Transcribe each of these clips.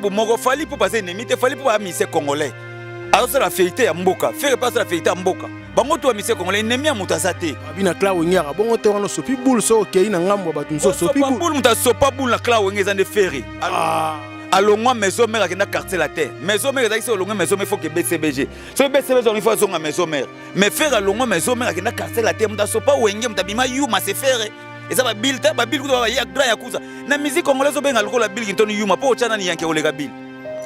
Moko Fally Ipupa aza ennemi te. Fally Ipupa aza musicien congolais, azosala fierté ya mboka. Ferre mpe azosala fierté ya mboka. Bango to bamusicien congolais, ennemi ya moto aza te. Abi na clan Wenge yaka bongo te. Wana osopi boule, so okei na ngambo ya bato mosusu, osopi boule. Boule, moto asopa boule na clan Wenge eza nde Ferre. Alongwa Maison Mère, akenda Quartier Latin. Maison Mère ezalaki, so olongwa Maison Mère, faut que BCBG, so BCBG il faut azonga Maison Mère. Mais Ferre alongwa Maison Mère, akenda Quartier Latin. Moto asopa Wenge, moto abima yuma, c'est Ferre. Eza babile te, babile kutu baya grand yakuza na musique congolaise. Obenga lokola Bill Clinton yuma mpo otya nani yanke koleka Bill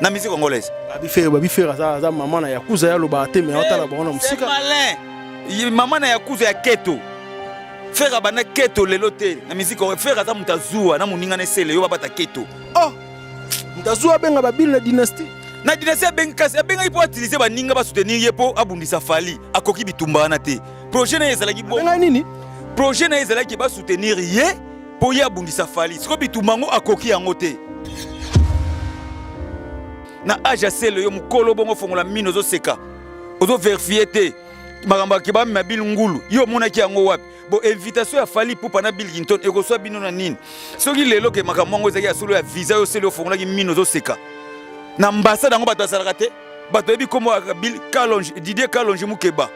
na musique congolaise? Babi Ferre, babi Ferre aza mama na yakuza, ya alobaka te, mais aotala bango na mosika. Malin, mama na yakuza ya keto. Ferre abanda keto lelo te na musique. Ferre aza moto azuwa na moninga na esele yo babata keto. Oh, moto azuwa abenga babile na Dynastie. Na Dynastie abengi, kasi abengaki mpo atilize baninga basoutenir ye mpo abundisa Fally. Akoki bitumba wana te. Projet na ye ezalaki bongo nini? Projet na ye ezalaki basoutenir ye mpo ye abundisa Fally. Sikoyo bitumba yango akoki yango te na age ya sele. Yo mokolo bongo fongola mino, ozoseka, ozoverifie te makambo ake bamema Bill ngulu. Yo omonaki yango wapi? Bo invitation ya Fally Ipupa na Bill Clinton ekoswa bino na nini soki lelo ke makambo yango ezalaki ya solo ya visa? Yo sele, ofongolaki mino, ozoseka. Na ambassade yango bato basalaka te, bato bayebi kombo ya Bill Kalonge, Didier Kalonge Mukeba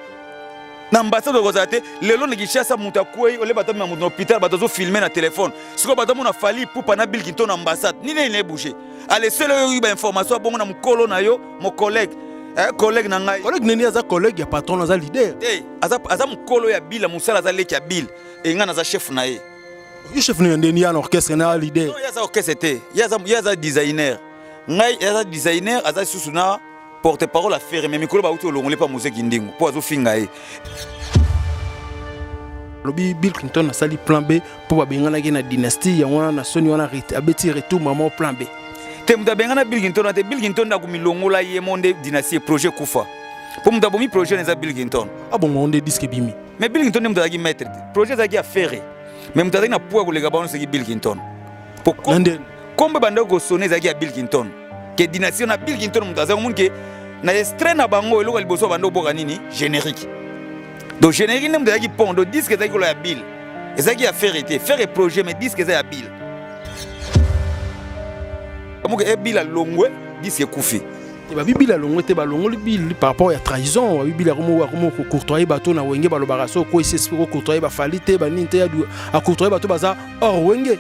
na ambassade okozala te. Lelo na Kinshasa moto akwei, ole bato amema moto na hôpital, bato azofilme na telefone. Sikoyo bato amona Fally Ipupa na Bill Clinton na ambassade, nini nini ebouge? Ale sele oyo oyoki bainformation abongo na mokolo na yo, mo collègue, collègue na ngai. Collègue nini? Aza collègue ya patron, aza leader. Te, aza mokolo ya Bill ya mosala, aza leki ya Bill e ngai naza chef na ye. Yo chef na ndeni ya na orchestre na leader? Non, ye aza orchestre te, ye aza designer. Ngai ye aza designer, aza lisusu na porte parole affaire. Mais mikolo bauti olongoli mpa mozeki ndingo mpo azofinga ye. Alobi Bill Clinton asali plan B mpo babenganaki na Dynastie, yango wana na soni wana abeti retour mama plan B. Te, moto abengana Bill Clinton te. Bill Clinton nde akomilongola ye mo nde Dynastie projet kufa, mpo moto abomi projet na eza Bill Clinton. Abongo nde disque ebimi. Mais Bill Clinton nde moto azalaki maître te. Projet ezalaki ya Ferre, mais moto azalaki na poids koleka bango soki Bill Clinton. Na ndeni? Kombo ebandaki kosone ezalaki ya Bill Clinton ke Dynastie na Bill Clinton. Moto azalaki omoni ke na extrait na bango, eloko ya liboso banda oboka nini? Générique. Donc générique nde moto azalaki pont. Donc disque ezalaki kolo ya Bill, ezalaki ya Ferre te. Ferre projet, mais disque eza ya Bill. Moke e Bill alongwe, disque ekufi. Te, babi Bill alongwe te, balongoli Bill par rapport ya trahison. Babi Bill akomo kocourtoyer bato na Wenge. Balobaka so okwesi esprit kocourtoyer bafali te, banini te, acourtoyer bato baza hors Wenge.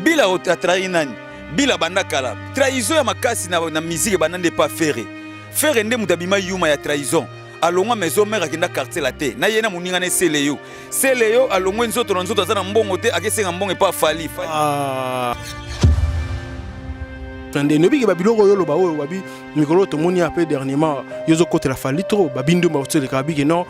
Bill atrahi nani? Bill abanda kala trahison ya makasi na musique ebanda nde pa Ferre. Ferre nde moto abima yuma ya trahison. Alongwa Maison Mère, akenda Quartier Latin na ye na moninga na esele yo sele yo. Alongwe nzoto na nzoto, aza na mbongo te, akesenga mbongo epa Fally. Ah. Nde obiki babiloko oyo oloba oyo babi mikolo tomoni ape dernièrement, yo ozokotela Fally trop. Babi ndumba oteleka, babiki non,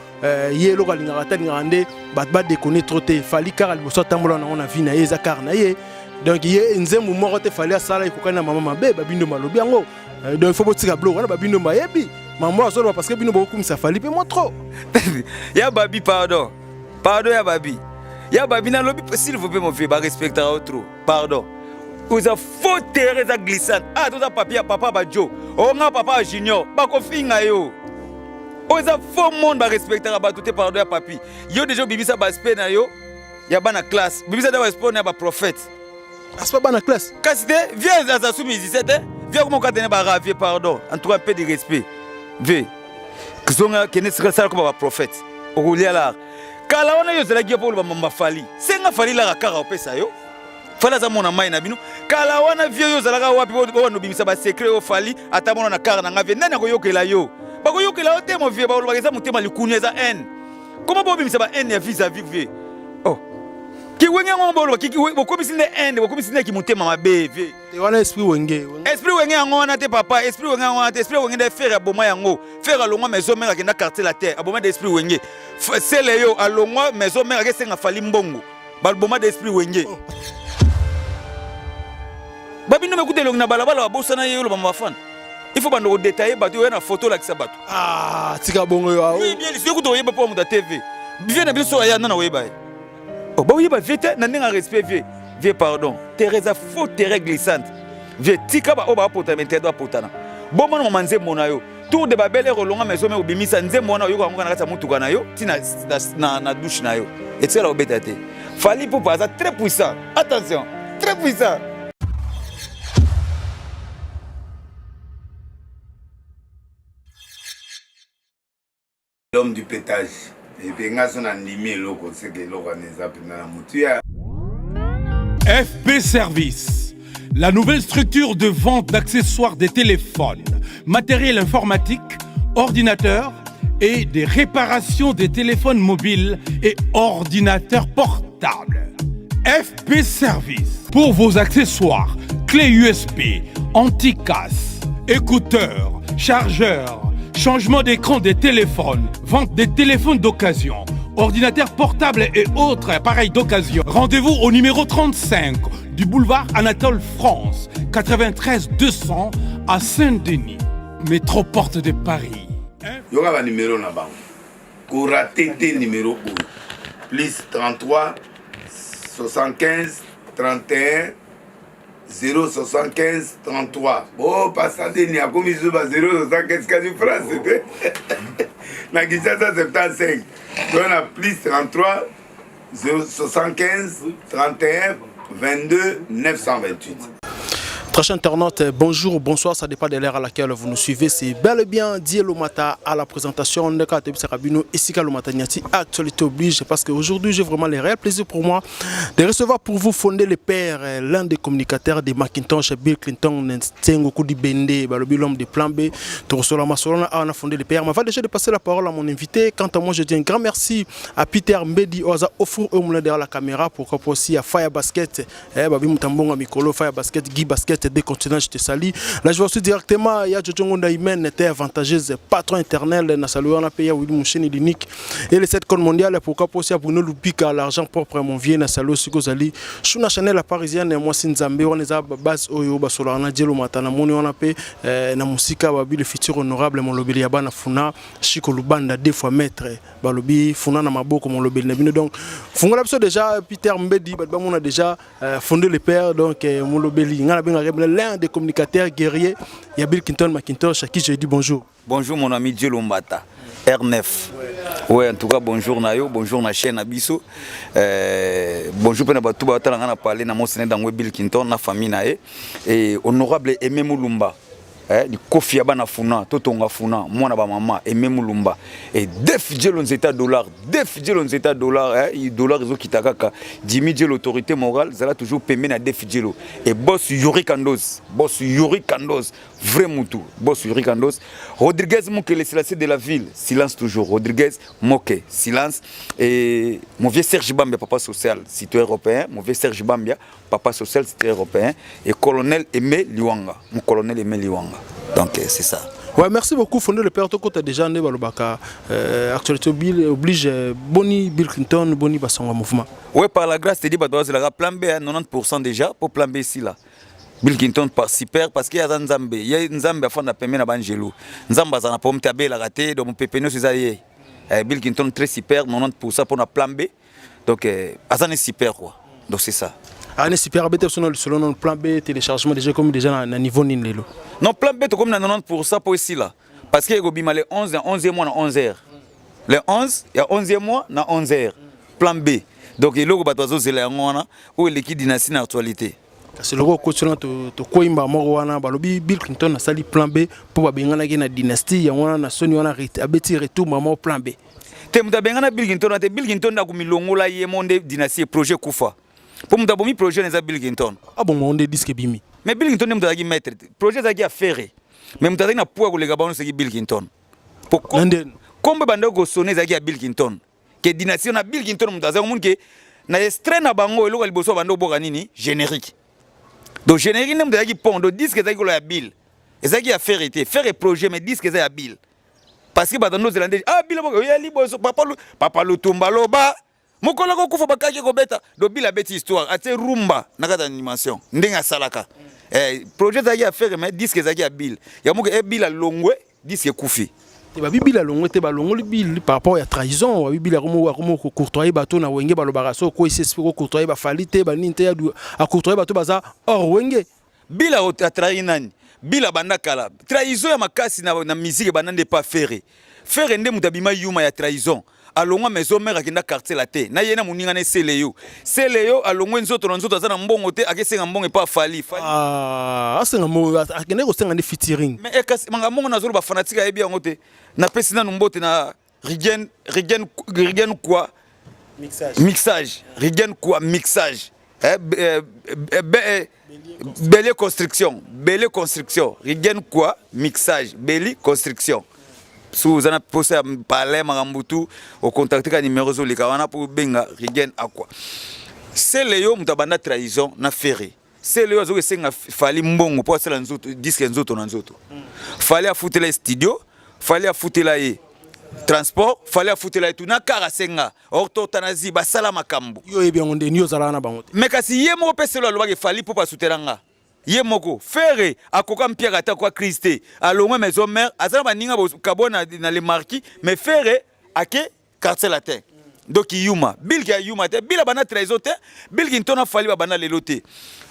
ye eloko alingaka te, alingaka nde bato badekone trop te. Fally kaka liboso atambola nango na vie na ye, eza kare na ye. Donc ye nzembo moko te Fally asala ekokani na mama mabe. Babi ndumba alobi yango. Donc il faut botika biloko wana. Babi ndumba ayebi mambo azoloba parce que bino bokokumisa Fally mpe mo trop. Ya babi, pardon, pardon, ya babi, ya babi, nalobi s'il vous plaît, mon vieux, barespectaka yo trop. Pardon, oza faux terrain, eza glissante. Ah, toza papi ya papa bajo onga papa ya junior, bakofinga yo. Oyo eza faux monde, barespectaka bato te. Pardon ya papi, yo deja obimisa baaspect na yo ya bana classe, bimisa da baaspect na ya baprophète. Aspect bana classe? Kasi te, vieux aza su musicien te. Vieux akoma okatene baravie. Pardon, en tout cas un peu de respect. Vieux, zonga, kende sala koma baprophète, okolia lara. Kala wana yo ozalaki yo mpo oloba mamba Fally, senga Fally lara kaka opesa yo. Fally aza mona mai na bino. Kala wana vieux, yo ozalaka wapi? Oyo obimisa basecret oyo Fally ata mona na kare na nga. Vieux, nani akoyokela yo? Bakoyokela yo te, mo vieux. Balobaka eza motema likuni, eza haine. Koma bobimisa ba haine ya vis à vis, vieux? Oh, kiwenge yango boloba bokomisi nde haine, bokomisi nde kimotema mabe, vieux. Te, wana esprit Wenge. Esprit Wenge yango wana te, papa. Esprit Wenge yango wana te. Esprit Wenge nde Ferre aboma yango. Ferre alongwa Maison Mère, akenda Quartier Latin, aboma de esprit Wenge. Sele yo alongwa Maison Mère, akesenga Fally mbongo, balboma de esprit Wenge. Oh. Babino mekuta elongi na balabala, babosana ye. Oloba mabafana, il faut bando kodetaye bato oya na photo olakisa bato. Ah, tika bongo yo. Oui, bien liso kuta oyeba mpo moto ya TV vieux na biso so aya nana oyeba ye. Oh, baoyeba vieux te na ndenge ya respect. Vieux, vieux, pardon, terrain eza faux terrain glissante. Vieux, tika baoyo baapotana interdit bapotana. Bomona mama nzembo na yo Tour de Babel erolonga maison me obimisa nzembo wana, oyoka yango na kati ya motuka na yo ti na douche na yo, etikala kobeta te. Fally Ipupa aza très puissant, attention, très puissant. L'homme du pétage. Et puis nga so na ndimi eloko seke eloko wana eza mpenza na motuya. FP Service, la nouvelle structure de vente d'accessoires des téléphones, matériel informatique, ordinateurs et des réparations des téléphones mobiles et ordinateurs portables. FP Service, pour vos accessoires, clés USB, anti-casse, écouteurs, chargeurs, changement d'écran des téléphones, vente des téléphones d'occasion, ordinateurs portables et autres appareils d'occasion. Rendez-vous au numéro 35 du boulevard Anatole France, 93 200 à Saint-Denis, métro porte de Paris. Yoka ba numéro na bango. Ko rater te numéro oyo. Plus 33 75 31 075 33. Oh, pasta Deni akomi zuba 075 kasi France te. Na Kinshasa 75. Donc na plus 33 075 31 22 928. Très chers internautes, bonjour, bonsoir, ça dépend de l'heure à laquelle vous nous suivez. C'est bel et bien Dielo Mata à la présentation de Kabino et Sika Lomata Nyati. Actualité oblige parce qu'aujourd'hui, j'ai vraiment le réel plaisir pour moi de recevoir pour vous fonder le père, l'un des communicateurs de Macintosh, Bill Clinton, Ntengo Kudi Bende, Balobi, l'homme de plan B, Torosola Masolona, a fondé le père. Mais avant déjà de passer la parole à mon invité, quant à moi, je dis un grand merci à Peter Mbedi, Oza Ofour, au derrière la caméra, pourquoi pas aussi à Fire Basket, eh, Babi Mutambonga Mikolo, Fire Basket, Guy Basket, des continents, je te salue. Là, je vois aussi directement, il y a Jojo Ngonda Imen, était avantageuse, patron éternel, na salué, on a payé Willy Moucheni, l'unique. Et les 7 comptes mondial, pourquoi pas aussi à Bruno Lubika, l'argent propre, mon vieux, na salué aussi Kozali. Chouna Chanel, la parisienne, moi, c'est Nzambe, on est à base Oyo, Basola, on a Dielo Matana, moni, on a payé, na musika, babi, le futur honorable, mon lobeli, Yabana Funa, Chico Lubanda, deux fois maître, balobi, Funa na maboko, mon lobeli, na bino. Donc, Fungola biso déjà, Peter Mbedi, ba, on a déjà fondé le père, donc mon lobeli, nga na benga l'un des communicateurs guerriers, il y a Bill Clinton Macintosh, à qui je dis bonjour. Bonjour mon ami Dieu Lombata, R9. Ouais, en tout cas, bonjour Nayo, bonjour na chaîne Abiso. Bonjour pena batu ba tala na parler na mosene dango Bill Clinton na famille na ye. Et honorable Aimé Mulumba. Di Kofi abana funa, totonga funa, mwana ba mama Aimé Mulumba. Et def Dieu nzeta dollar, def Dieu nzeta dollar, dollar ezo kita kaka. Jimmy Dieu l'autorité morale, zala toujours pembe na def Dieu. Et boss Yuri Kandos, boss Yuri Kandos, vrai moutou, boss Yuri Kandos. Rodriguez Moke, le silencieux de la ville, silence toujours. Rodriguez Moke, silence. Et mon vieux Serge Bambia, papa social, citoyen européen. Mon vieux Serge Bambia, papa social, citoyen européen. Et colonel Aimé Liwanga, mon colonel Aimé Liwanga. Donc c'est ça. Ouais, merci beaucoup. Fondé le père Toko, t'as déjà né Balobaka. Actualité oblige Boni Bill Clinton, Boni Bassonga mouvement. Ouais, par la grâce, t'es dit, bah, c'est la plan B, hein, 90% déjà, pour plan B ici là. Bill Clinton par super parce qu'il y a Nzambe, il y a Nzambe afin d'appeler na Banjelo. Nzambe azana pour m'taber la raté, donc mon pépé c'est ça y est. Bill Clinton très super, 90% pour la plan B. Donc azana super quoi. Donc c'est ça. Ah, super B selon le plan B téléchargement déjà comme déjà na niveau nini lelo. Non, plan B comme na 90% pour ici là. Parce que bima le 11 na 11e mois na 11h. Le 11 ya 11e mois na 11h. Plan B. Donc eloko bato bazozela yango wana oyo eleki dynastie na actualité. Kasi loko okoti to koyimba moko wana balobi Bill Clinton asali plan B mpo babenganaki na dynastie yango wana na soni wana abeti retour mama plan B. Te moto abengana Bill Clinton te, Bill Clinton akomilongola ye mo nde dynastie projet kufa. Mpo moto abomi projet na eza Bill Clinton. Abongo nde disque bimi. Mais Bill Clinton nde moto azalaki maître te. Projet ezalaki ya Ferre. Mais moto azalaki na poids koleka bango soki Bill Clinton. Po kombo bandeko kosone ezalaki ya Bill Clinton. Ke dynastie na Bill Clinton moto azalaki omoni ke na extrait na bango eloko ya liboso bando boka nini générique. Donc générique nde moto azalaki pont, donc disque ezalaki kolo ya Bill. Ezalaki ya Ferre te, Ferre projet mais disque eza ya Bill. Parce que bato ndozela nde ah Bill moko ya liboso papa papa Lutumba loba mokolo kokufa bakaki kobeta. Donc Bill abeti histoire atie rumba na kati animation ndenge asalaka. Projet ezalaki ya Ferre mais disque ezalaki ya Bill. Ya moko e Bill alongwe disque ekufi. Te babi Bill alongwe te, balongoli Bill par rapport ya trahison. Babi Bill akomo ko courtoyer bato na wenge balobaka so ko esi ko courtoyer ba fali te ba nini te a courtoyer bato baza hors wenge. Bill a trahi nani? Bill abanda kala. Trahison ya makasi na musique banda nde pa Ferre. Ferre nde mutu abima yuma ya trahison. Alongwa maison mère akenda quartier la te. Na ye na moninga na sele yo. Sele yo alongwe nzoto na nzoto aza na mbongo te akesenga mbongo epa Fally. Fally. Ah, asenga mbongo, akende kosenga nde featuring. Mais ekasi manga mbongo nazolo ba fanatique ayebi yango te. Na pesi nanu mbote na Rigen Rigen Rigen quoi mixage mixage Rigen quoi mixage eh, eh, eh, eh, Bélier construction Bélier construction Rigen quoi mixage Bélier construction soki oza na mposa ya palais makambo tu ocontacte ka numero ezoleka wana mpo obenga Rigen Aqua. Sele yo moto abanda trahison na Ferre. Sele oyo azoki esenga Fally mbongo mpo asala nzoto disque nzoto na nzoto. Fally afutela ye studio, Fally afutela ye transport, Fally afutela ye tout na car asenga. Or tortanazi basala makambo. Yo oyebi yango nde yo ozalaka na bango te. Mais kasi ye moko mpe Sele alobaki Fally mpo asutela nga. Ye moko Ferre akoka mpiaka ata kwa crise te. Alongwe maison mère, aza na baninga kabwa na, na le marquis, mais Ferre ake quartier latin. Donc yuma bill ya yuma te bill abanda trahison te Bill Clinton afali babanda lelo te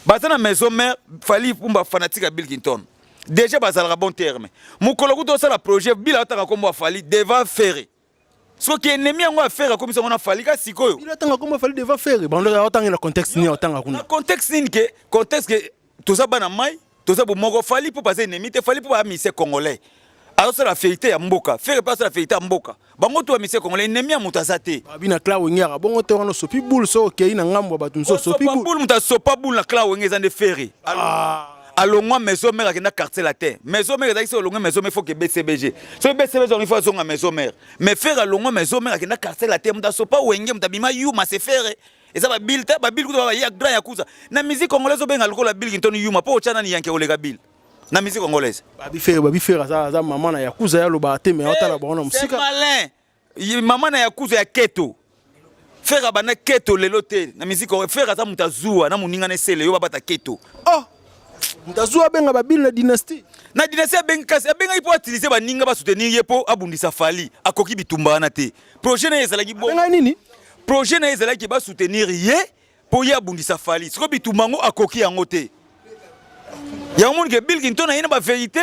baza na maison mère Fally Pumba fanatique ya Bill Clinton déjà bazalaka bon terme mokolo kutu osala projet Bill ataka kombo ya Fally devant Ferre soki ennemi yango ya Ferre akomisa yango na Fally ka sikoyo Bill atanga kombo Fally devant Ferre bando otanga na contexte nini otanga kuna na contexte nini ke contexte ke toza bana mai toza bomoko Fally mpo baza ennemi te Fally mpo bamise congolais azosala fierté ya mboka Ferre mpe azosala fierté ya mboka bango to bamise congolais ennemi ya moto aza te. Babi na clan Wenge yaka bongo te wana osopi boule so okei na ngambo ya bato mosusu osopi boule boule moto asopa boule na clan Wenge eza nde Ferre. Alongwa maison mère akenda quartier latin maison mère ezalaki so olongwa maison mère faut ke BCBG so BCBG yango il faut azonga maison mère mais Ferre alongwa maison mère akenda quartier latin moto asopa Wenge moto abima yuma c'est Ferre eza babill te babill kutu baya grand yakuza na musique congolaise obenga lokola Bill Clinton yuma mpo otya nani yanke koleka Bill na musique congolaise. Babi Ferre babi Ferre aza aza mama na yakuza ya loba te mais otala bango na C'est mosika. malin. Mama na yakuza ya keto. Ferre abanda keto lelo te na musique congolaise. Ferre aza moto azuwa na moninga na esele yo babata keto. Oh moto azuwa abenga babill na dynastie. Na dynastie abengi kasi abengaki mpo atilize baninga basoutenir ye mpo abundisa Fally akoki bitumba wana te. Projet na ye ezalaki bon. Abenga nini? Projet na ye ezalaki basoutenir ye mpo ye abundisa Fally. Sikoyo bitumba yango akoki yango te. Yango moni ke Bill Clinton aye na ba vérité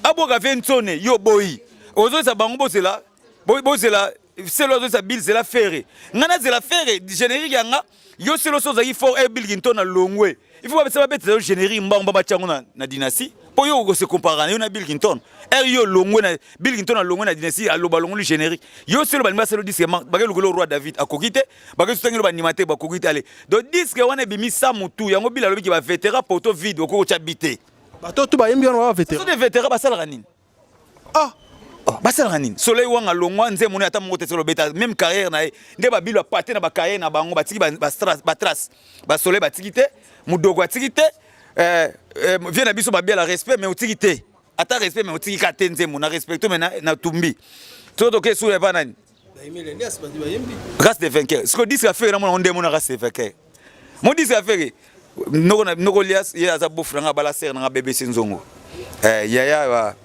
abwaka ve ntsone yo boyi. Ozoyesa bango bozela bozela selo azoyesa Bill zela Ferre. Nga nazela Ferre générique ya nga yo selo so ozalaki fort e Bill Clinton alongwe. Il faut babesa babetela yo générique mbango batia yango na, na dynastie mpo yo okose comparer na yo na Bill Clinton. Ere yo longwe na Bill Clinton alongwe na dynastie aloba longoli générique. Yo selo balingi basala disque bake lokolo roi David akoki te bake sotangelo banima te bakoki te ale. Donc disque wana ebimisa mutu yango Bill alobi ke ba vétéran poto vide okoki kotya bi te. Bato tu bayembi wana ba vétéran. So des vétérans basalaka nini? Ah Oh, basalaka nini? Soleil Wanga longwa nzembo ne ata moko te solo beta même carrière na ye nde babilo apate na ba carrière na bango batiki ba ba trace ba Soleil batiki te Mudogo atiki te vie na biso babiala respect mais otiki te ata respect mais otiki ka te nzembo na respecte mais na, na tumbi soki toke sura epa nani race de vainqueur siko disque affaire na mona ndemo na race de vainqueur mo disque affaire noko na noko lias ye aza bofu nanga bala sere nanga BBC nzongo eh, yaya ba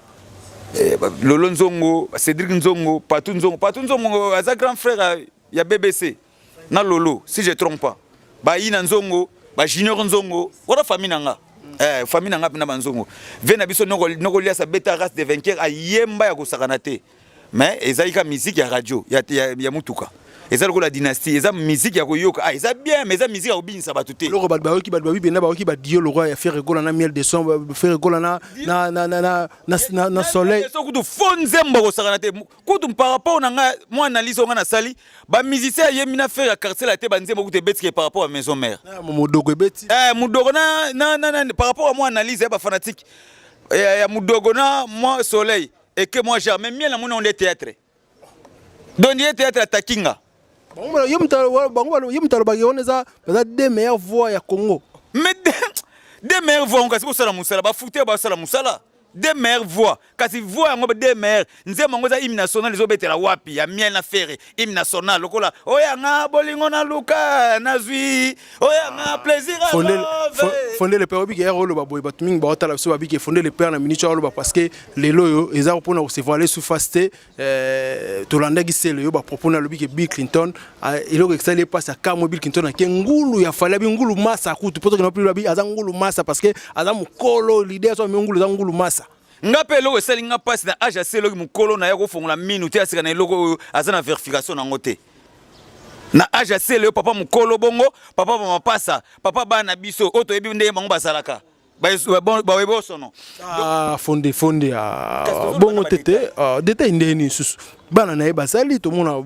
eh, ba, Lolo Nzongo Cédric Nzongo Patou Nzongo Patou Nzongo aza grand frère ya BBC na Lolo si je trompe pas ba Ina Nzongo ba Junior Nzongo wana famille nanga eh, famille nanga mpena banzongo ve na biso noko, noko lias abeta race de vainqueur ayemba ya kosakana te mais ezali ka musique ya radio ya, ya, ya mutuka eza lokola dynastie eza musique ya koyoka ah, eza bien mais eza musique ya kobinisa bato te. Eloko bato bayoki bato babi pena bayoki badio lokola ya Ferre Gola na miel de son Ferre Gola na, na, na, na, na, na, na, na soleil so kutu fo nzembo kosakana te kutu par rapport na nga mwa analyse oyo nga nasali ba musicien ayembi na Ferre ya quartier la te banzembo kutu ebetike par rapport à maison mère modogo ebeti eh, modogo na, na, na, na, par rapport à mwa analyse ya bafanatique ya, ya modogo na mwa soleil eke mwa genre mais miel namoni onde théâtre donc ye théâtre atakinga ye moto alobaki wana eza baza deux meilleures voix ya Congo. Mais deux meilleures voix kasi bosala mosala bafute basala mosala deux meilleures voix kasi voix yango deux meilleures nzembo yango eza hymne national ezobetela wapi ya miel na Ferre hymne national lokola oyanga bolingo na luka nazwi oyanga plaisir. Fonde le père obiki ere oloba boye bato mingi baotala biso babiki fonde le père na minute oloba parce que lelo oyo eza mpona kose voiler sous face te tolandaki sele oyo bapropos na alobi ke Bill Clinton eloko esali epasi akamwe Bill Clinton ake ngulu ya Fally abi ngulu masa kutu mpo tokende mpe abi aza ngulu masa parce que aza mokolo leader so ami ngulu eza ngulu masa. Nga mpe eloko esali nga mpasi na age ase eloki mokolo na ye kofongola minu te asika na eloko oyo aza na verification nango te na age asele oyo papa mokolo bongo papa bamapasa papa bana biso oyo toyebi ndenge bango bazalaka. Bawe bosono. Ah, fonde fonde, ah, bongo te te, ah, détail ndenge nini susu bana na ye bazali tomona?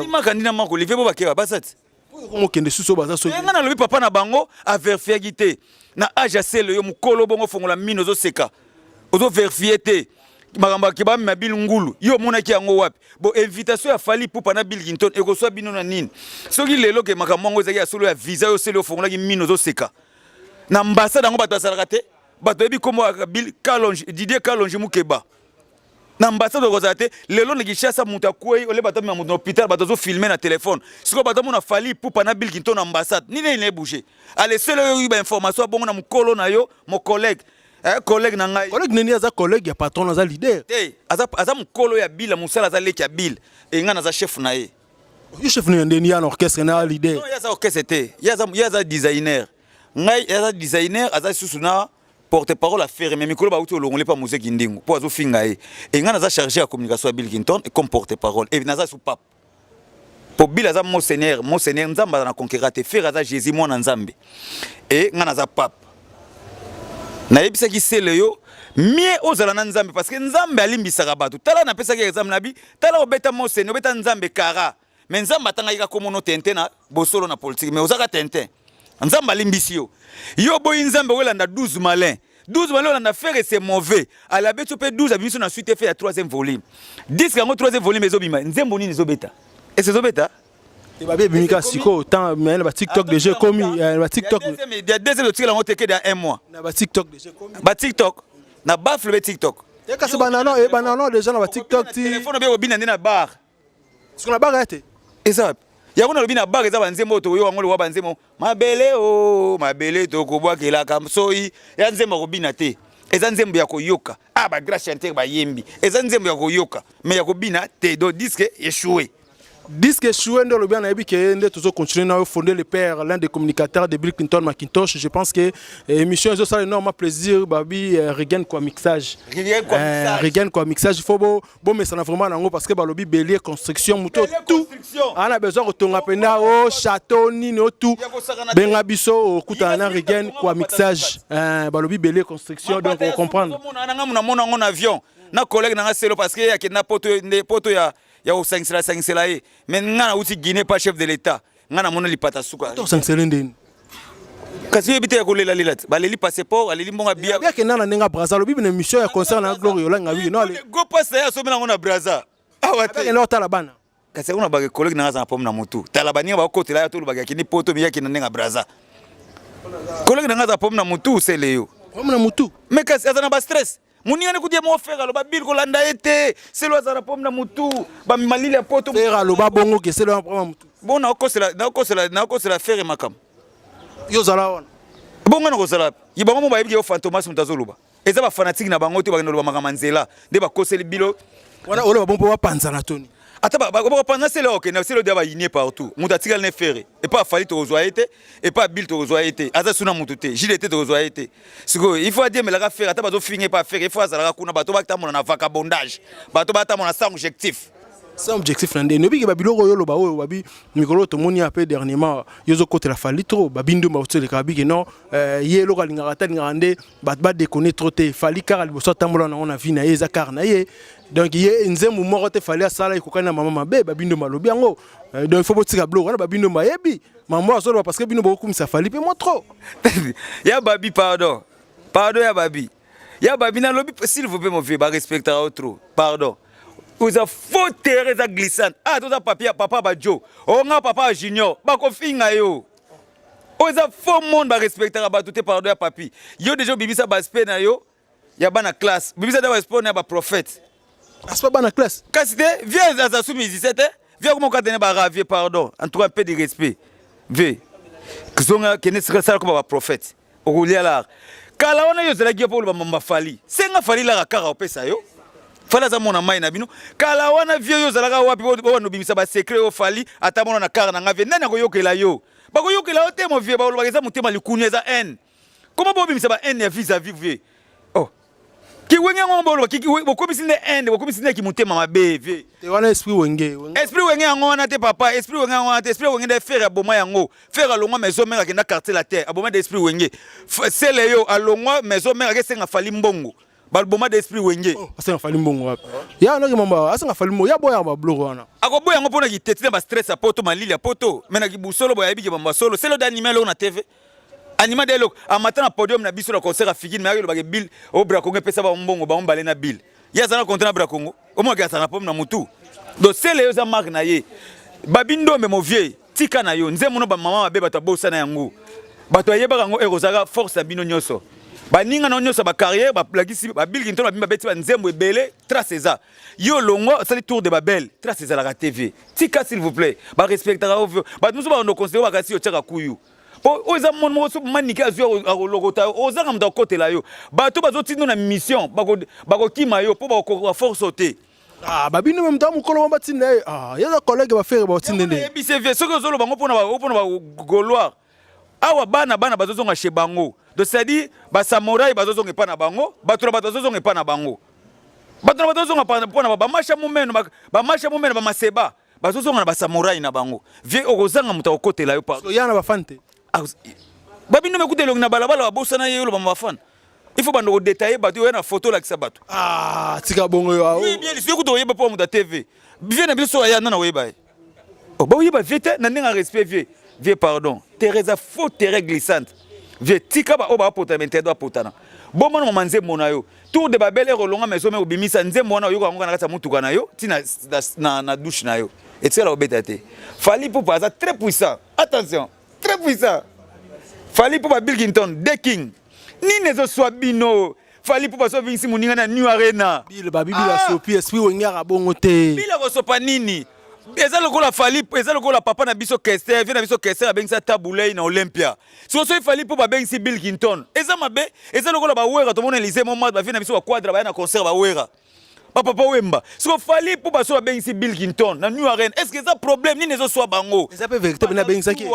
Makandi na Mako Olivier bo bakeba baza ti. Okende susu oyo baza soki. Nga nalobi papa na bango averifiaki te. Na age ya sele, yo mokolo bongo fongola mino ozoseka, ozoverifie te makambo ya bamema Bill ngulu. Yo omonaki yango wapi? Bo invitation ya Fally Ipupa na Bill Clinton ekoswa bino na nini soki lelo ke makambo yango ezalaki ya solo ya visa? Yo sele, ofongolaki mino, ozoseka. Na ambassade yango bato bazalaka te, bato bayebi kombo ya Bill Kalonji, Didier Kalonji Mukeba na ambassade okozala te. Lelo na Kinshasa moto akwei, ole bato amema moto na hôpital, bato azofilme na telefone. Sikoyo bato amona Fally Ipupa na Bill Clinton na ambassade, nini nini ebouge? Ale sele oyo oyi bainformation abongo na mokolo na yo, mo collègue, eh, collègue na ngai. Collègue nini? Aza collègue ya patron, aza leader. Te, aza mokolo ya Bill mosala, aza leki ya Bill e ngai naza chef na ye. Yo chef na ndeni ya na orchestre na leader? Non, ye aza orchestre te, ye aza designer. Ngai ye aza designer, aza lisusu na porte parole affaire. Mais mikolo bauti olongoli mpa mozeki ndingu mpo azofinga ye e ngai naza chargé ya communication ya Bill Clinton comme porte parole e naza su pape po Bill aza monseigneur. Monseigneur Nzambe aza na conquérant te. Ferre aza Jésus, mwana Nzambe, e ngai naza pape. Nayebisaki sele yo mie ozala na Nzambe parce que Nzambe alimbisaka bato. Tala, napesaki exemple na bi, tala, obeta monseigneur, obeta Nzambe kara, mais Nzambe atangaki kaka komono tente na bosolo na politique, mais ozaka tente. Nzambe alimbisi yo. Yo oboyi Nzambe, oyelanda 12 malin, 12 malin, olanda Ferre, c'est mauvais. Alabeti yo mpe 12, abimisi na suite efe ya troisième volume. Disque yango troisième volume ezobima, nzembo nini ezobeta? Ese ezobeta? Babi ebimi kaka sikoyo temps, mais na batiktok déjà ekomi, na batiktok. Ya deuxième otikela yango teke ya un mois. Na batiktok déjà ekomi. Batiktok na bafle be TikTok. Kasi banano e banano déjà na batiktok ti. Telefone obe kobina nde na bar. Siko na bar ya te. Eza wapi yango? Nalobi na bar eza banzembo oyo tokoyoka yango lokwa banzembo mabele o mabele tokobwakelaka soi ya nzembo ya kobina te. Eza nzembo ya koyoka. Ah, bagrand chanteur bayembi, eza nzembo ya koyoka mais ya kobina te. Donc disque échoué. Disque échoué nde olobi. Nayebi ke nde tozocontinue na yo, Fondé le père, l'un des communicateurs de Bill Clinton Macintosh. Je pense que émission ezosala énormément plaisir. Babi Regan kwa mixage. Regan kwa mixage. Regan kwa mixage, il faut bo bomesana vraiment nango parce que balobi bélier construction, moto tout ana besoin kotonga mpena o château nini o tout, benga biso, okutana na Regan kwa mixage. Balobi bélier construction, donc ocomprendre. Nanga namona yango na avion na collègue nanga selo parce que ye akende na poto nde poto ya kosangisela sangisela ye. Mais nga nauti Guinée pa chef de l'État, nga namona lipata suka. Tosangisele ndeni? Kasi oyebi te ya kolelalela te, baleli passeport, aleli mbongo abia. Akenda na ndenge ya Braza, alobi na émission ya concert na Gloire Olanga wiki no. Go passe ye asombi nango na Braza awa te. Akenda otala bana. Kasi yango na bacollègue nanga aza na problème na motu. Tala baninga bakotela ya tolobaka akende poto, miyaki na ndenge ya Braza. Collègue nanga aza problème na motu, sele yo. Problème na motu? Mais kasi aza na bastress. Moninga nde kuti ye moko Ferre aloba Bill kolanda ye te, selo aza na problème na motu, bamalili ya poto. Ferre aloba bongo ke selo na problème na motu? Bon, nakosela Ferre makambo. Yo ozala wana? Bongo na kozala ye, bango mo bayebi ke yo Fantomas moto azoloba, eza bafanatike na bango te. Bakende loba makambo ya nzela nde bakoseli bilo. Wana oloba bon mpo bapanzana toni. Ata bapanza sele, okende sele odia bayinie partout. Moto atikali ne Ferre epa afali, tokozwa ye te. Epa abil, tokozwa ye te. Aza suna motu te, jile te, tokozwa ye te. Sikoyo il faut adiemelaka Ferre. Ata bazofinga epa Ferre, il faut azalaka kuna. Bato batambola na vagabondage, bato batambola sans objectif. Sans objectif na ndeni? Obiki babiloko oyo oloba oyo babi mikolo tomoni ape dernièrement yo ozokotela Fally trop. Babi ndumba otioleka, babiki non, ye eloko alingaka te, alingaka nde bato badekone trop te. Fally kaka liboso atambola nango na vie na ye, eza kare na ye. Donc ye nzembo moko te Fally asala ekokani na mama mabe. Babi ndumba alobi yango. Donc il faut botika biloko wana. Babi ndumba ayebi mambo azoloba parce que bino bokokumisa Fally mpe mo trop. Ya babi, pardon, pardon, ya babi, ya babi, nalobi s'il vous plaît, mon vieux, barespectaka yo trop, pardon. Oza faux terrain, eza glissante. Ah, toza papi, papa bajo onga, papa junior bakofinga yo. Oyo eza faux monde, barespectaka bato te. Pardon ya papi, yo déjà obimisa baaspect na yo ya bana classe, bimisa ta baaspect na ya baprophète. Aspect bana classe? Kasi te, vieux aza su musicien te. Vieux akoma okatene baravie. Pardon, en tout cas un peu de respect, vieux. Zonga, kende sala koma baprophète, okolia lara. Kala wana yo ozalaki yo mpo oloba mamba Fally, senga Fally lara kaka opesa yo. Fally aza mona mai na bino. Kala wana, vieux, yo ozalaka wapi? Obanda obimisa basecret oyo Fally ata mona na kara na nga. Vieux, nani akoyokela yo? Bakoyokela yo te, mon vieux. Balobaka eza motema likuni, eza haine. Koma bobimisa ba haine ya vis à vis, vieux. Oh. Kiwenge yango boloba bokomisi nde inde, bokomisi nde kimotema mabe vie. Te wana esprit wenge. Esprit wenge yango wana te papa, esprit wenge yango wana te, esprit wenge nde Ferre aboma yango. Ferre alongwa maison mère akenda quartier la terre, aboma de esprit wenge. Sele yo alongwa maison mère akesenga Fally mbongo. Balboma de esprit wenge. Oh, asenga Fally mbongo wapi? Ya noki mamba asenga Fally mbongo, ya boya ba bloko wana. Akoboya yango pona kiteti na ba stress ya poto malili ya poto, mais na kibusolo boya yebi ke bamba solo. Sele d'animal na TV. Anima de eloko amata na podium na biso na concert ya Figine mais ayelobaka Bill o Bracongo epesa bango mbongo bango mbale na Bill. Ye aza na contrat na Bracongo. Omonaki azala na problème na mutu. Donc sele yo eza marque na ye. Babi Ndombe mon vieux, tika na yo. Nzembo no ba mama mabe bato abosana yango. Bato ayebaka yango ekozalaka force na bino nyonso. Baninga na nyonso ba carrière ba plakisi ba Bill Clinton ba bimba beti ba nzembo ebele trace eza. Yo longwa osali tour de Babel trace ezalaka TV. Tika s'il vous plaît. Ba respectaka yo. Bato mosusu ba considérer bakasi yo tiaka kuyu. Po oyo eza monde moko soki manike azwi akolokota yo ozanga moto akotela yo bato bazotindo na mission bakokima yo mpo bakokoka force te. Ah, babino meme ta mokolo moko batinda ye. Ah, ye aza collègue ba Ferre batinda nde. Yebise vie soki ozoloba ngo mpona mpona ba Gaulois awa bana bana bazozonga chez bango donc c'est-à-dire ba samouraï bazozonga epa na bango bato na bato bazozonga epa na bango bato na bato bazozonga mpona bamasha mumeno bamasha mumeno bamaseba Bazozonga na ba samouraï na bango. Vieux okozanga moto akokotela yo pardon. Ya na ba fan te. Ah, babino mekuta elongi na balabala babosana ye oloba ba fan. Il faut bando ko détailler bato oya na photo lakisa bato. Ah, tika bongo yo. Ah, oui, bien sûr kuta oyeba po moto ya TV. Vieux na biso so aya nana oyeba ye. Oh, ba oyeba vieux te na ndenge respect vieux. Vieux pardon. Teresa faux terrain glissante. Vieux tika ba oyo ba potana ba interdit potana. Bomona mama nzembo na yo. Tour de Babel ero longa maison mais obimisa nzembo wana oyoka yango na kati ya mutuka na yo ti na, na, na, na douche na yo etikala kobeta te. Fally Ipupa aza très puissant, attention, très puissant. Fally Ipupa Bill Clinton, The King. Nini ezoswa bino? Fally Ipupa so abingisi moninga na New Arena. Bill ba bibi ah! sopi esprit wenge aka bongo te. Bill akosopa nini? Eza lokola Fally, eza lokola papa na biso Kester, vieux na biso Kester abengisa Tabu Ley na Olympia. Siko soki Fally mpo babengisi Bill Clinton eza mabe, eza lokola ba Wera tomona Elysée Montmartre ba vieux na biso ba Quadra baya na concert ba Wera. Ba papa Wemba. Siko Fally mpo baso babengisi Bill Clinton na New Arena, est-ce que eza problème nini ezo swa bango? Eza pe vérité bena bengisaki.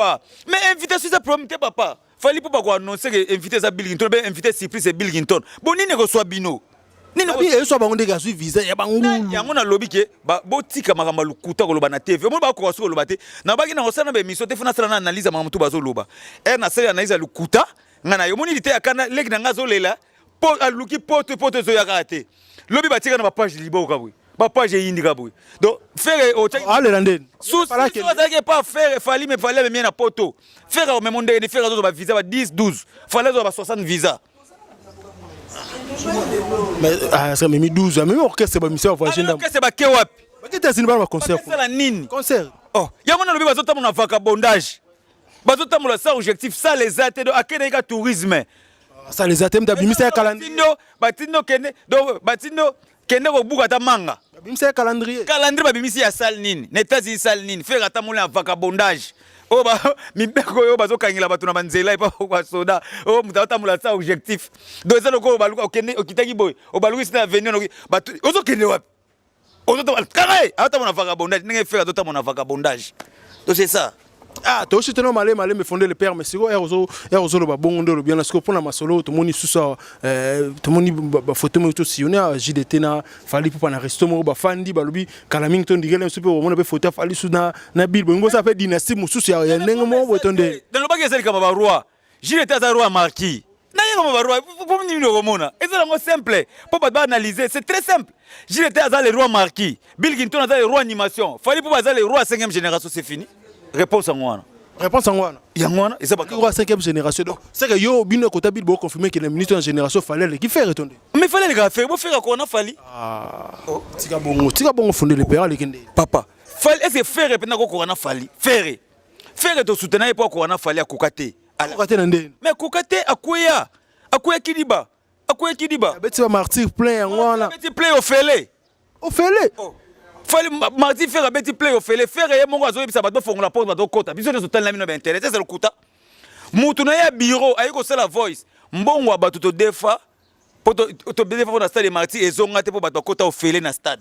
Mais invitation eza problème te papa. Fally mpo bako annoncer que invité eza Bill Clinton, be invité surprise c'est Bill Clinton. Bon nini ekoswa bino? Nini Abi eswa bango ndenge azwi visa ya bangulu. Yango nalobi ke botika makambo ya lokuta koloba na TV. Omoni bakoka soki koloba te. Nabaki na kosala na ba émission te, fo nasala na analyse ya makambo tu bazoloba. Ere nasali analyse ya lokuta, nga na yo omoni liteya kanda leki na nga azolela po aluki poto poto ezoya kaka te. Lobi batika na ba page liboka boye. Ba page eyindi kaka boye. Donc Ferre otiaki alela ndeni. Souci azalaki epa Ferre Fally mais Fally amemi ye na poto. Ferre akomema ndenge ni Ferre azozwa ba visa ba 10 12. Fally azozwa ba 60 visa. Mais ah, ça memi 12, amemi orchestre ba mission voyager ndambo. Orchestre ba ke wapi? Ba ke États-Unis ba concert. Sala nini? Concert. Oh, yango nalobi bazotambola na vagabondage. Bazotambola sans objectif, ça les a te donc akende ka tourisme. Ça les a te mta bimisa ya calendrier. Batindo kende donc batindo kende kobuka ata manga. Babimisa ya calendrier. Calendrier babimisi ya salle nini? Na États-Unis salle nini? Ferre ata mona ya vagabondage. Oyo ba mibeko oyo bazokangela bato na banzela epa basoda oyo moto aotambola sa objectif. Donc eza lokola obaluka okende okitaki boye obalukisi na avenue noki bato ozokende wapi? Ozotambola kaka ye aotambola na vagabondage ndenge Ferre azotambola na vagabondage. Donc c'est ça. Ah, toyosi teno malema malema fonde le père mais sikoyo ere ozo ere ozoloba bongo nde olobi wana sikoyo mpona masolo oyo tomoni susu awa eh, tomoni bafoto moko tosillonne awa JDT na Fally Ipupa na resto moko bafandi balobi kala mingi tondikela biso mpe omona mpe foto ya Fally su na, na Bill bolingi bosala mpe dynastie mosusu ya, ya ndenge moko boye to nde nalobaki eza likambo ya baroi JDT aza roi marquis nayeba ma baroi po nini okomona eza nango simple mpo bato baanalyse c'est très simple JDT aza le roi marquis Bill Clinton aza le roi animation Fally mpo baza le roi 5e génération c'est fini réponse yango wana réponse yango wana yango wana eza ba roi 5e génération donc c'est que yo bino kota Bill bo confirmer que le ministre de génération Fally aleki Ferre to nde mais Fally aleka Ferre bo Ferre akona Fally ah oh. Tika bongo tika bongo fonde le père aleki nde papa Fally est-ce que Ferre mpenza akokoka na Fally Ferre Ferre to soutenir ye mpo akoka na Fally akoka te akoka te na ndeni mais akoka te akweya akweya kidiba akweya kidiba abeti ba martyr plein yango wana abeti plein ofele ofele oh. Fally martyr Ferre abeti plein ofele Ferre ye moko azoyebisa bato bafongola porte bato okota biso nyonso totalela bino ba internet eza lokuta mutu na ye ya bureau aye kosala voice mbongo ya bato todefa po todefa mpo na stade martyr ezonga te mpo bato bakota ofele na stade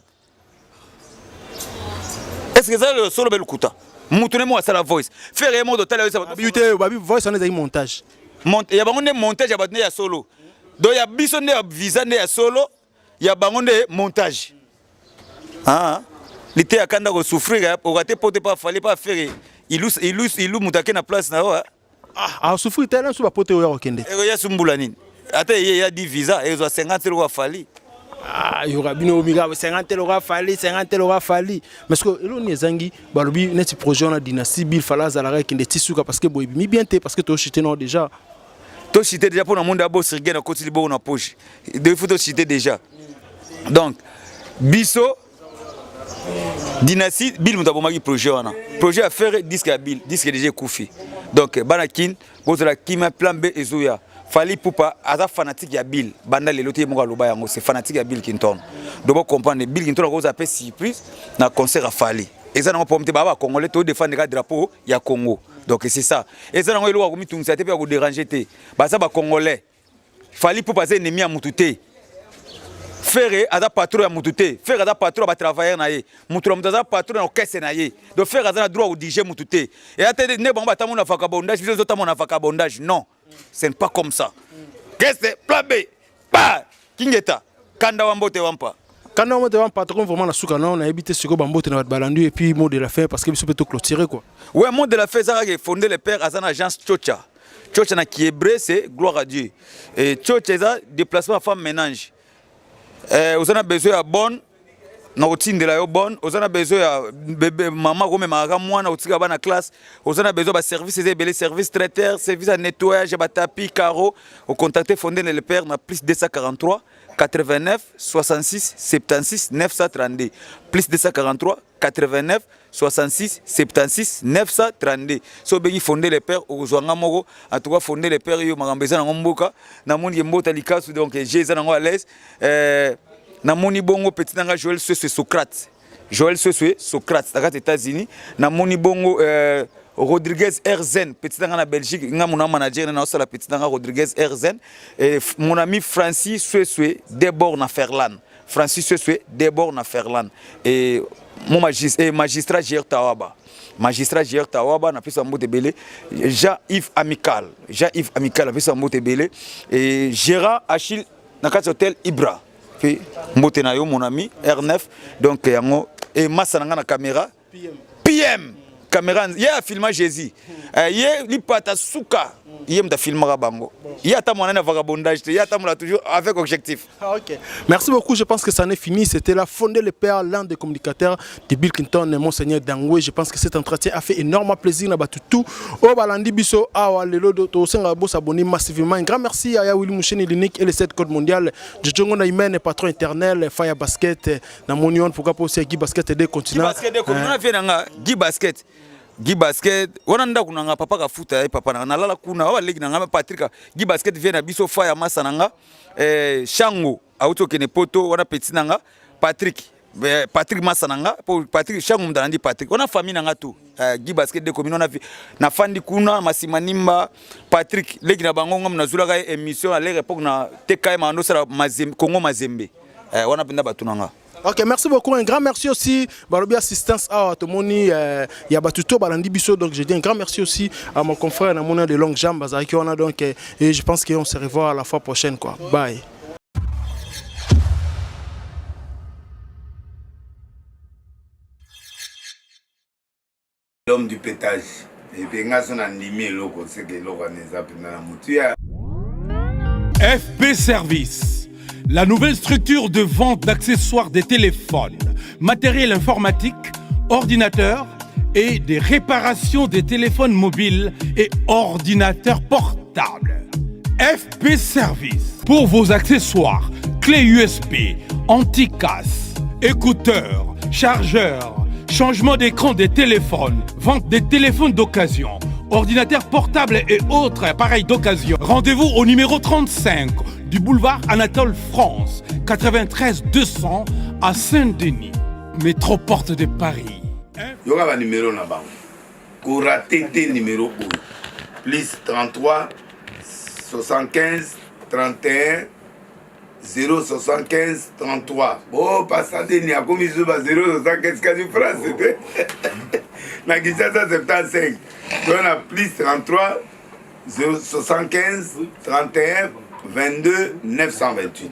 est ce que eza solo be lokuta mutu ne moko asala voice Ferre ye moko totala yo babi te babi voice wana ezali montage ya bango nde montage ya bato nde ya solo donc ya biso nde ya visa nde ya solo. Ya bango nde montage. Ah, liteya kanda ko souffrir eh, okate pote pa fallait pas faire ilu ilu ilu mutake na place na yo. Eh. Ah, a souffrir tala so ba pote oyo akende. Eko ya sumbula nini? Ata ye ya di visa ezwa 50 euros Fally. Ah, yoka bino mika 50 euros Fally, 50 euros Fally. Mais ce que eloni ezangi balobi neti projet wana dynastie Bill Fala azalaka ekende ti suka parce que boye bimi bien te parce que to chute non déjà. To chute déjà pona monde abo sirge na koti liboko na poche. De faut to chute déjà. Donc biso dynastie Bill moto abomaki projet wana. Projet ya faire disque ya Bill, disque déjà ekufi. Donc bana kin bozala kimia plan B ezoya. Fally Ipupa aza fanatique ya Bill banda lelo te ye moko aloba yango c'est fanatique ya Bill Clinton. Donc bo comprendre Bill Clinton akozala pe surprise na concert ya Fally. Eza nango problème te ba ba congolais to défendre ka drapeau ya Congo. Donc c'est ça. Eza nango eloko ya komitungisa te pe ya ko déranger te. Baza ba congolais. Fally Ipupa aza ennemi ya mutu te. Ferre aza patron ya mutu te. Ferre aza patron ya ba travailleurs na ye. Mutu na mutu aza patron na orchestre na ye. Donc Ferre aza na droit ya ko diriger mutu te. Eya te nde bango batambola na vagabondage biso tozotambola na vagabondage. Non. Ce n'est pas comme ça. Qu'est-ce plan B? Pa! Kingeta. Kanda wa mbote wampa. Kanda wa mbote wampa patron vraiment na suka non na ebite siko ba mbote na bat balandu et puis mot de la fin parce que biso peut clôturer quoi. Ouais, mot de la fin ça que fondé le père azana agence Chocha. Chocha na qui hébreu c'est gloire à Dieu. Et Chocha eza déplacement femme ménage. Eh, oza na besoin ya bonne na kotindela yo bonne oza na besoin ya bebe mama akomemaka kaka mwana otika bana classe oza na besoin ba service eza ebele service traiteur service ya nettoyage ya batapis carreau ocontacte fondene le père na plus 243 89 66 76 932 plus 243 89 66 76 932 so obengi fonde le père okozwa nga moko en tout cas fonde le père yo makambo eza nango mboka namoni ke mbota likasu donc je eza nango à l'aise euh, namoni bongo petit nanga Joël Sweswe Socrate Joël Sweswe Socrate na kati États-Unis namoni bongo euh, Rodriguez Erzen petit nanga na Belgique nga mona manager na osala petit nanga Rodriguez Erzen et mon ami Francis Sweswe Debord na Ferland Francis Sweswe Debord na Ferland et mon magistrat, et magistrat Gérard Tawaba magistrat Gérard Tawaba na pesa mbote ebele Jean-Yves Amical Jean-Yves Amical na pesa mbote ebele et Gérard Achille na kati hôtel Ibra pe mbote na yo mon ami R9 donc yango et massa na nga na caméra PM, PM. Caméra ye afilma Jésus eh, ye lipata suka ye moto afilmaka bango ye ata mwana na vagabondage te ye atambola toujours avec objectif. Ah, ok, merci beaucoup, je pense que ça n'est fini. C'était là Fondé le père, l'un des communicateurs de Bill Clinton et Monseigneur Dangwe. Je pense que cet entretien a fait énormément plaisir na batu tout oyo balandi biso awa lelo tosenga bo s'abonner massivement. Un grand merci à Willy Moucheni l'unique et le 7 code mondial Jojongo na Imene patron éternel Fire Basket na moni wana pourquoi pas aussi Guy Basket des continents. Guy Basket des continents vie nanga Guy Basket. Guy Basket wana ndako nanga papa kafuta ye papa nanga nalala kuna wa leki nanga Patrick Guy Basket vie na biso Fire masa nanga eh, Shango auti okende poto wana petit nanga Patrick eh, Patrick masa nanga po Patrick Shango mutu alandi Patrick wana famille nanga tout eh, Guy Basket de commune wana nafandi kuna Masimanimba Patrick leki na bango ngam nazulaka ye émission à l'époque na TKM ando sala Mazembe Congo Mazembe eh, wana mpenza bato na nga. Ok, merci beaucoup. Un grand merci aussi. Balobi assistance à Tomoni, euh, ya batuto balandi biso. Donc je dis un grand merci aussi à mon confrère Namona de longues jambes, Bazaki wana. Donc euh, et je pense qu'on se revoit à la fois prochaine quoi. Bye. L'homme du pétage. Et puis nga so na ndimi eloko seke eloko wana eza mpenza na motuya. FP Service, la nouvelle structure de vente d'accessoires des téléphones, matériel informatique, ordinateurs et des réparations des téléphones mobiles et ordinateurs portables. FP Service, pour vos accessoires, clés USB, anti-casse, écouteurs, chargeurs, changement d'écran des téléphones, vente des téléphones d'occasion, ordinateurs portables et autres appareils d'occasion. Rendez-vous au numéro 35 du boulevard Anatole France, 93 200 à Saint-Denis, métro porte de Paris. Yoka ba numéro na bango. Ko rater te numéro oyo. Plus 33 75 31 075 33. Oh, pasta Deni akomi zuba 075 kasi France te. Na Kinshasa 75. Donc na plus 33 075 31 22 928.